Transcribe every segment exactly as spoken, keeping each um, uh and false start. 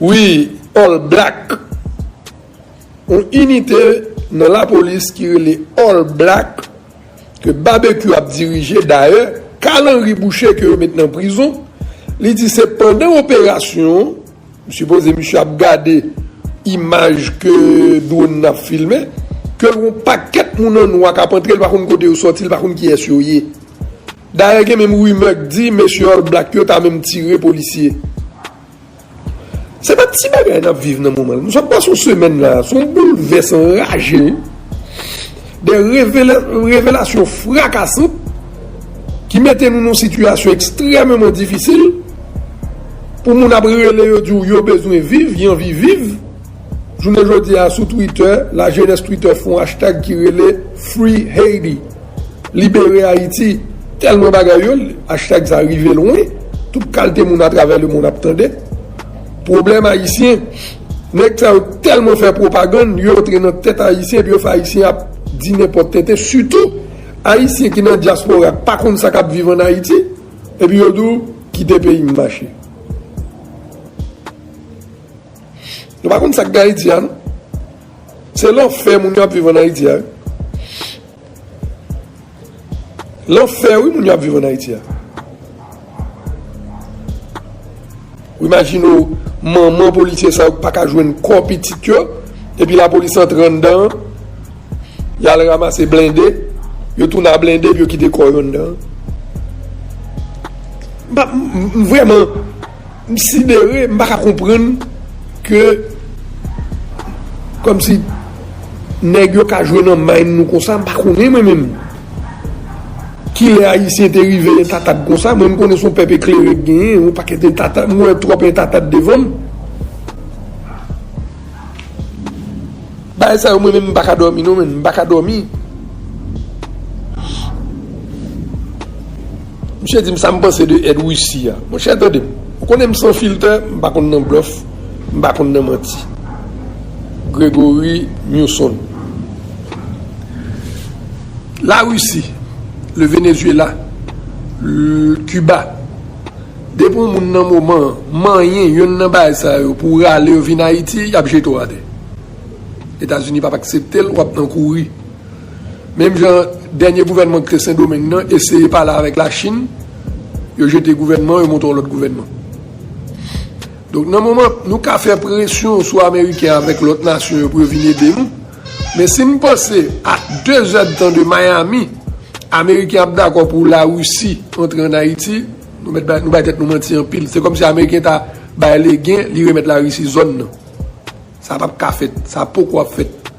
Wi, All Black. Yon inite nan lapolis ki rele All Black, ke Babekyou ap dirije. Dayè, Carl Henry Boucher ke yo met nan prizon, li di se pandan operasyon, m sipoze misye ap gade imaj ke dwòn nan ap filme, ke l wè yon pakèt moun an nwa k ap antre, l pa konn kote yo sòti, l pa konn kiyès yo ye. Dayè, gen menm rimè k di mesye All Black yo ta menm tire polisye. Se pa ti bagay n ap viv nan moman l. Nou sot pase yon semèn la, se yon boulvès anraje, de revela- revelasyon frakasant ki mete nou nan yon sitiyasyon ekstrèmeman difisil. Pou moun ap rele yo di w yo bezwen viv, y anvi viv. Jounen jodi a sou Twitter, lajenès Twitter fè yon hashtag ki rele Free Haiti. Libere Ayiti. Tèlman bagay yo, hashtag sa rive lwen, tout kalte moun atravè lemonn ap tande. Pwoblèm ayisyen, nèg sa yo tèlman fè pwopagann, yo antre nan tèt ayisyen, epi yo fè ayisyen ap di nenpòt tenten, sitou ayisyen ki nan dyaspora, k pa konn sa k ap viv ann Ayiti, epi yo di w kite peyi m mache. Nou pa konn sa k gen Ayiti a, non? Se lanfè moun yo ap viv ann Ayiti a, wi. Lanfè, wi, moun yo ap viv ann Ayiti a. Ou imajine w, manman polisye sa yo k pa ka jwenn kò pitit yo, epi lapolis antre anndan an, y al ranmase blende, yo tounen a blende, epi yo kite kò yo anndan an. M pa, m, m, vrèman, m sidere, m pa ka konprann ke kòmsi nèg yo ka jwe nan mind nou konsa, m pa konnen mwen menm. Kilè Ayisyen te rive entatat konsa, mwen m konnen se yon pèp eklere k genyen, yon pakèt entatat, m wè twòp entatat devan m. Bagay sa yo, mwen menm, m pa ka dòmi non, menm, m pa ka dòmi. Misye di m sa m panse de èd Risi a. Monchè, tande m. Ou konnen m san filtè, m pa konn nan blòf, m pa konn nan manti. Gregory Newson. Larisi, le Venezuela, l-, Kiba. Depi yon moun nan moman an manyen yonn nan bagay sa yo pou rale yo vin Ayiti, y ap jete w atè. Etazini p ap aksepte l, w ap nan kouri. Menm jan dènye gouvènman ki te Sendomeng nan eseye pale avèk Lachin, yo jete gouvènman, yo monte yon lòt gouvènman. Donk, nan moman, nou ka fè presyon sou Ameriken avèk lòt nasyon yo pou yo vin ede nou. Men si n panse a de zèdtan de Miami, Ameriken ap dakò pou Larisi antre ann Ayiti, nou mèt bay, nou bay tèt nou manti anpil. Se kòmsi Ameriken ta bay legen, li remèt Larisi zòn nan. Sa p ap ka fèt. Sa poko ap fèt.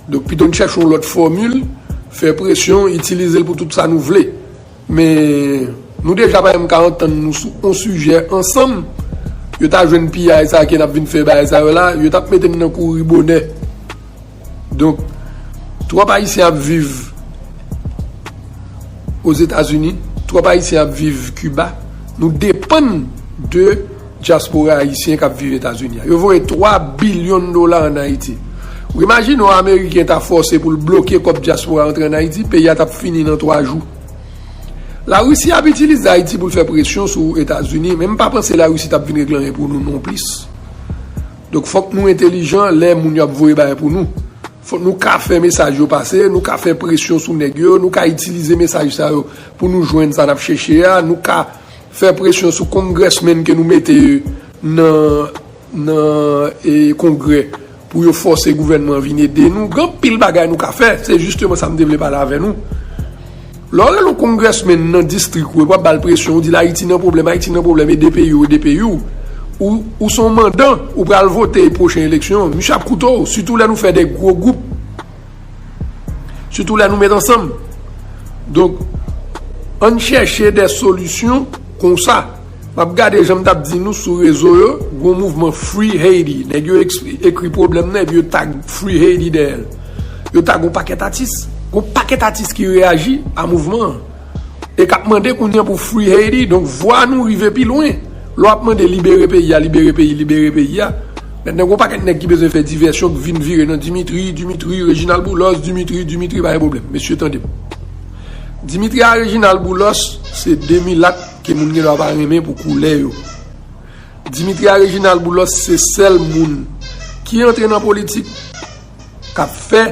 Donk, pito n chèche yon lòt fòmil, fè presyon, itilize l pou tout sa nou vle. Men, nou deja pa menm ka antann nou sou yon sijè ansanm. Yo ta jwenn piyay sa ke n ap vin fè bagay sa yo la, yo t ap mete n nan kouri bonè. Donk, twòp Ayisyen ap viv Ozetazini, twòp Ayisyen ap viv Kiba. Nou depann de dyaspora ayisyen k ap viv Etazini a. Yo voye twa bilyon dola ann Ayiti. Ou imajine w Ameriken ta fòse pou l bloke kòb dyaspora antre ann Ayiti, peyi a t ap fini nan twa jou. Larisi ap itilize Ayiti pou l fè presyon sou Etazini, men m pa panse Larisi t ap vin regle anyen pou nou nonplis. Donk, fòk nou entelijan lè moun yo ap voye bagay pou nou. Fòk nou ka fè mesaj yo pase, nou ka fè presyon sou nèg yo, nou ka itilize mesaj sa yo pou nou jwenn sa n ap chèche a, nou ka fè presyon sou congressmen ke nou mete nan, nan, e, Kongrè pou yo fòse gouvènman an vin ede nou. Gen anpil bagay nou ka fè, se jisteman sa m te vle pale avè nou. Lè w rele yon congressman nan distrik ou, epi w ap ba l presyon, ou di l Ayiti nan pwoblèm, Ayiti nan pwoblèm, ede peyi w, ede peyi w. Ou, ou se yon mandan, ou pral vote pwochen eleksyon, misye ap koute w, sitou lè nou fè de gwo gwoup. Sitou lè nou met ansanm. Donk, ann chèche de solisyon konsa. M ap gade jan m t ap di nou sou rezo yo, gon mouvman Free Haiti. Nèg yo eks-, ekri pwoblèm nan, epi yo tag Free Haiti dèyè l. Yo tag yon pakèt atis. Gon pakèt atis ki reyaji a mouvman an. E k ap mande kounye a pou Free Haiti. Donk, vwa nou rive pi lwen. Lè w ap mande libere peyi a, libere peyi, libere peyi a. Mentnan, gon pakèt nèg ki bezwen fè divèsyon k vin vire nan Dimitri, Dimitri, Reginald Boulos, Dimitri, Dimitri, pa gen pwoblèm. Mesye, tande m. Dimitri a Reginald Boulos, se de milat ke moun gen dwa pa renmen pou koulè yo. Dimitri a Reginald Boulos se sèl moun ki antre nan politik, k ap fè,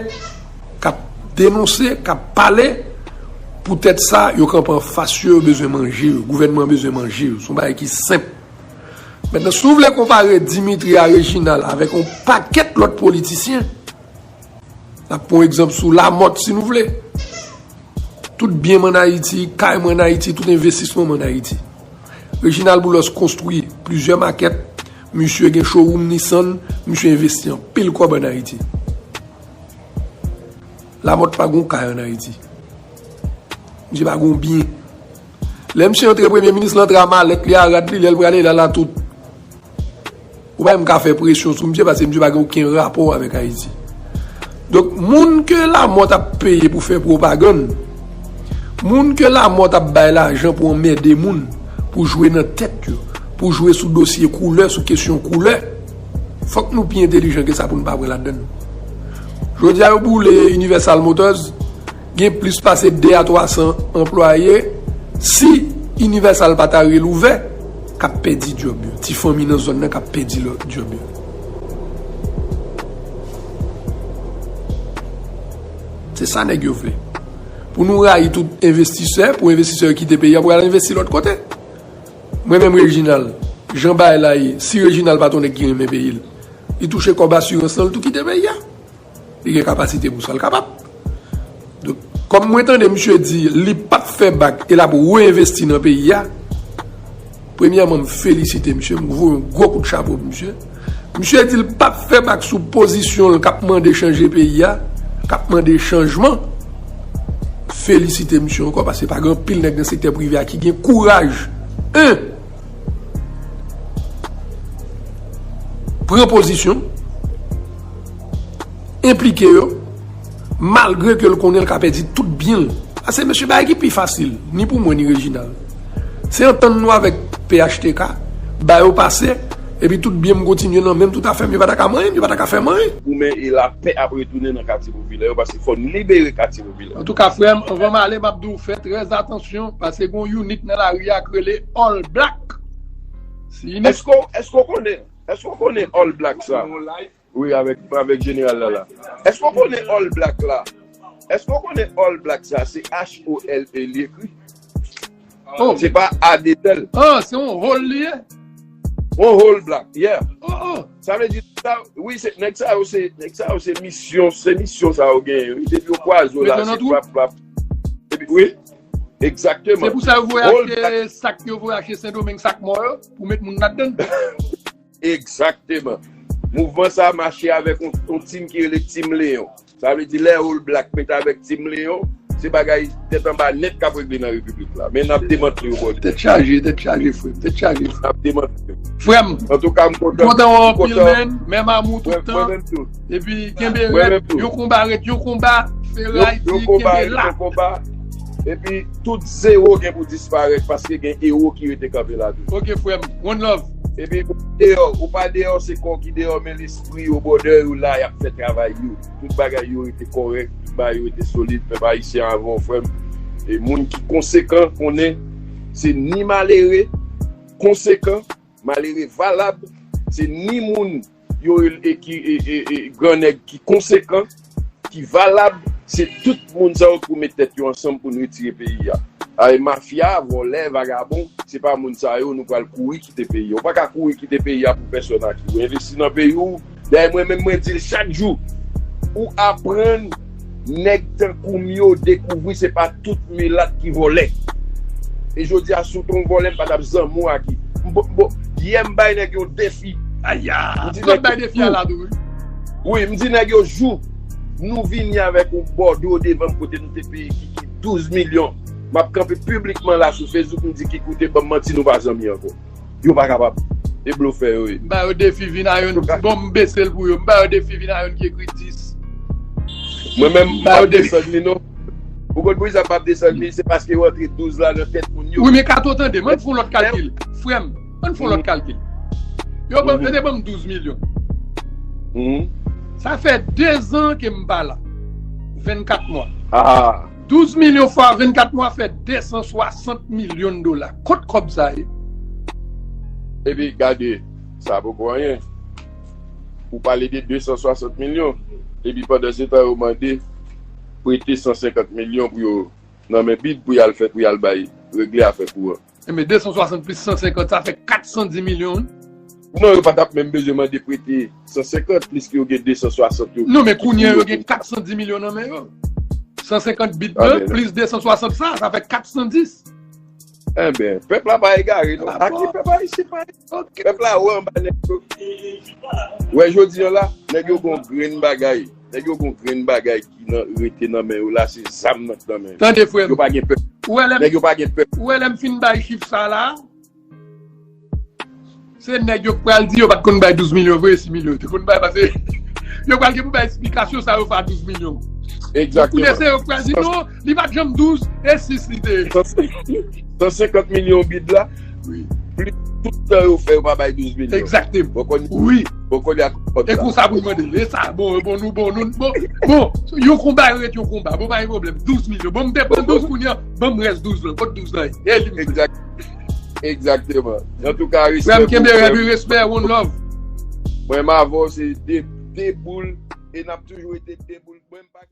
k ap denonse, k ap pale. Poutèt sa, yo kanpe anfas yo, yo bezwen manje yo. Gouvènman an bezwen manje yo. Se yon bagay ki senp. Mentnan, si w vle konpare Dimitri a Reginald avèk yon pakèt lòt politisyen, n ap pran yon egzanp sou Lamothe, si nou vle. Tout byen m ann Ayiti, kay mwen ann Ayiti, tout envestisman m ann Ayiti. Reginald Boulos konstwi plizyè makèt, misye gen showroom Nissan, misye envesti anpil kòb ann Ayiti. Lamothe pa gen kay ann Ayiti. Misye pa gen byen. Lè misye antre, premye minis lan antre a malèt li, a rad li, lè l prale, l al a tout. Ou pa menm ka fè presyon sou misye, paske misye pa gen okenn rapò avèk Ayiti. Donk, moun ke Lamothe ap peye pou fè pwopagann, moun ke Lamothe ap bay lajan pou anmède moun, pou jwe nan tèt yo, pou jwe sou dosye koulè, sou kesyon koulè, fòk nou pi entèlijan ke sa pou n pa pran ladann. Jodi a, yo boule Universal Motors, gen plis pase de a twa san anplwaye, si Universal pa ta relouvè, k ap pèdi djòb yo. Ti fanmi nan zòn nan k ap pèdi lò-, djòb yo. Se sa nèg yo vle. Pou nou rayi tout envestisè, pou envestisè yo kite peyi a, pou y al envesti lòt kote. Mwen menm Reginald, jan bagay la ye, si Reginald pa t yon nèg ki renmen peyi l, li touche kòb asirans lan, li tou kite peyi a. Li gen kapasite pou sa, l kapab. Donk, kòm mwen tande misye di li p ap fè bak e l ap reenvesti nan peyi a, premyèman, m felisite misye, m voye yon gwo kout chapo pou misye. Misye di l p ap fè bak sou pozisyon l k ap mande chanje peyi a, k ap mande chanjman. Felisite misye ankò, paske pa gen anpil nèg nan sektè prive a ki gen kouraj, en, pran pozisyon, enplike yo, malgre ke l konnen l ka pèdi tout byen l. Paske, mesye, bagay ki pi fasil, ni pou mwen, ni Reginald, se antann nou avèk P H T K, ba yo pase, epi tout byen m kontinye nan men m, tout afè m, yo pa ta ka manyen m, yo pa ta ka fè m anyen. Goumen e lapè ap retounen nan katye popilè yo, paske fò n libere katye popilè. Antouka, frè m, anvan m ale, m ap di w fè trè atansyon, paske gen yon unit nan lari a k rele All Black. Si unit... Èske w, èske w konnen, èske w konnen All Black sa? Wi, avèk, avèk jeneral la la. Èske w konnen All Black la? Èske w konnen All Black sa? Se H O L E li ekri. Oh. Se pa A de L. Oh, se yon hall li ye? Yon hall black, yeah. Oh, oh. Sa vle di, sa, wi, se, nèg sa yo se, nèg sa yo se misyon, se misyon sa yo genyen, wi. Depi yo kwaze w la, se pap, pap. Depi, wi, egzakteman. Se pou sa yo voye achte sak, yo voye achte Sendomeng, sak mò yo, pou met moun ladann. Egzakteman. Mouvman sa a mache avèk yon, yon team ki rele Team Leon. Sa vle di lè All Black mete avèk Team Leon, se bagay tèt anba nèt k ap regle nan repiblik la. Men n ap demantle yo, brother. Tèt chaje, tèt chaje, frè m. Tèt chaje, frè m. N ap demantle yo. Frè m, antouka, m kontan, kontan wè w anpil, man. Menm amou tout tan. Mwen menm tou. Epi kenbe rèd, yon konba ret yon konba, feray di, kenbe la. Yon konba ret yon konba. Epi tout zewo gen pou disparèt paske gen ewo ki rete kanpe la toujou. Ok, frè m. One love. Epi ou pa deyò, ou pa deyò, se kò w ki deyò, men lespri yo, brother, yo la, y ap fè travay yo. Tout bagay yo rete kòrèk, tout bagay yo rete solid, pèp ayisyen avè w, frè m. E moun ki konsekan, konnen se ni malere konsekan, malere valab, se ni moun yo rele ki, e, e, e, gran nèg ki konsekan, ki valab, se tout moun sa yo ki pou met tèt yo ansanm pou n retire peyi a. Ay, mafya, vòlè, vagabon, se pa moun sa yo nou pral kouri kite peyi a. Ou pa ka kouri kite peyi a pou pèsòn aki. Ou envesti nan peyi w. Dayè, mwen menm, mwen di l chak jou. Ou aprann nèg tankou m yo dekouvri se pa tout milat ki vòlè. E jodi a, si w te yon vòlè, m pa t ap zanmi w aki. M bo-, bo-, yè m bay nèg yo defi. Aya! M di nèg yo, bay defi a la tou, wi. Wi, m di nèg yo, jou nou vini avèk yon bòdwo devan m kote nou te peye Kiki douz milyon. M ap kanpe piblikman la sou Facebook, m di, Kiki, ou te ban m manti, nou pa zanmi ankò. Yo pa kapab. E blofè yo ye. M ba yo defi, vin a youn, bon, m bese l pou yo. M ba yo defi, vin a youn ki ekri dis. Mwen menm, m p ap desann li, non. Ou konn poukisa m p ap desann li? Se paske yo antre douz la nan tèt moun yo. Wi, men Kato, tande, m ann fè yon lòt kalkil. Frè m, ann fè yon lòt kalkil. Yo ban, yo te ban m douz milyon. Sa fè dezan ke m pa la. Vennkat mwa. Douz milyon fwa vennkat mwa fè de san swasant milyon dola. Kot kòb sa ye? Epi gade, sa poko anyen. Ou pale de de san swasant milyon. Epi pandan se tan yo mande prete san senkant milyon pou yo nan men bid pou y al fè, pou y al bay, regle afè kouran. Enben, de san swasant plis san senkant, sa fè kat san di milyon, wi. Non, yo pa t ap menm bezwen mande prete san senkant, pliske yo gen de san swasant yo. Non, men kounye a, yo gen kat san di milyon nan men yo. San senkant bid nan, plis de san swasant sa, sa fè kat san dis. Enben, pèp la pa egare, non. A ki pèp ayisyen pa egare? Pèp la wè anba nèg yo. Wè, jodi a la, nèg yo gon grenn bagay. Nèg yo gon grenn bagay ki nan, rete nan men yo la, se zam nan k nan men yo. Tande, frè m. Yo pa gen pèp. Ou wè lè m, nèg yo pa gen pèp. Ou wè lè m fin bay chif sa la, se nèg yo k pral di yo pa t konn bay douz milyon vre, sis milyon yo te konn bay, paske yo pral gen pou bay esplikasyon sa yo fè a douz milyon. Egzakteman. Kounye a se yo k pral di non, li pa t janm douz, e sis li te ye. San senkant milyon bid la, wi, plis tout tan yo fè yo pa bay douz milyon. Egzakteman. Bon, konn, wi, bon, konn y a konpòt. E la. Konsa pou l mande l. E sa, bon, bon, nou, bon, nou, bon, bon, yon konba yo ret yon konba. Bon, pa gen pwoblèm. Douz milyon. Bon, m te pran douz kounye a. Ban m rès douz lan. Kot douz lan ye? E li m. Egzakteman. Antouka, respè. Frè m, kenbe rèd, wi, respè, one love. Mwen, m avè w, se de, de boul, e n ap toujou rete de boul. Mwen, m pa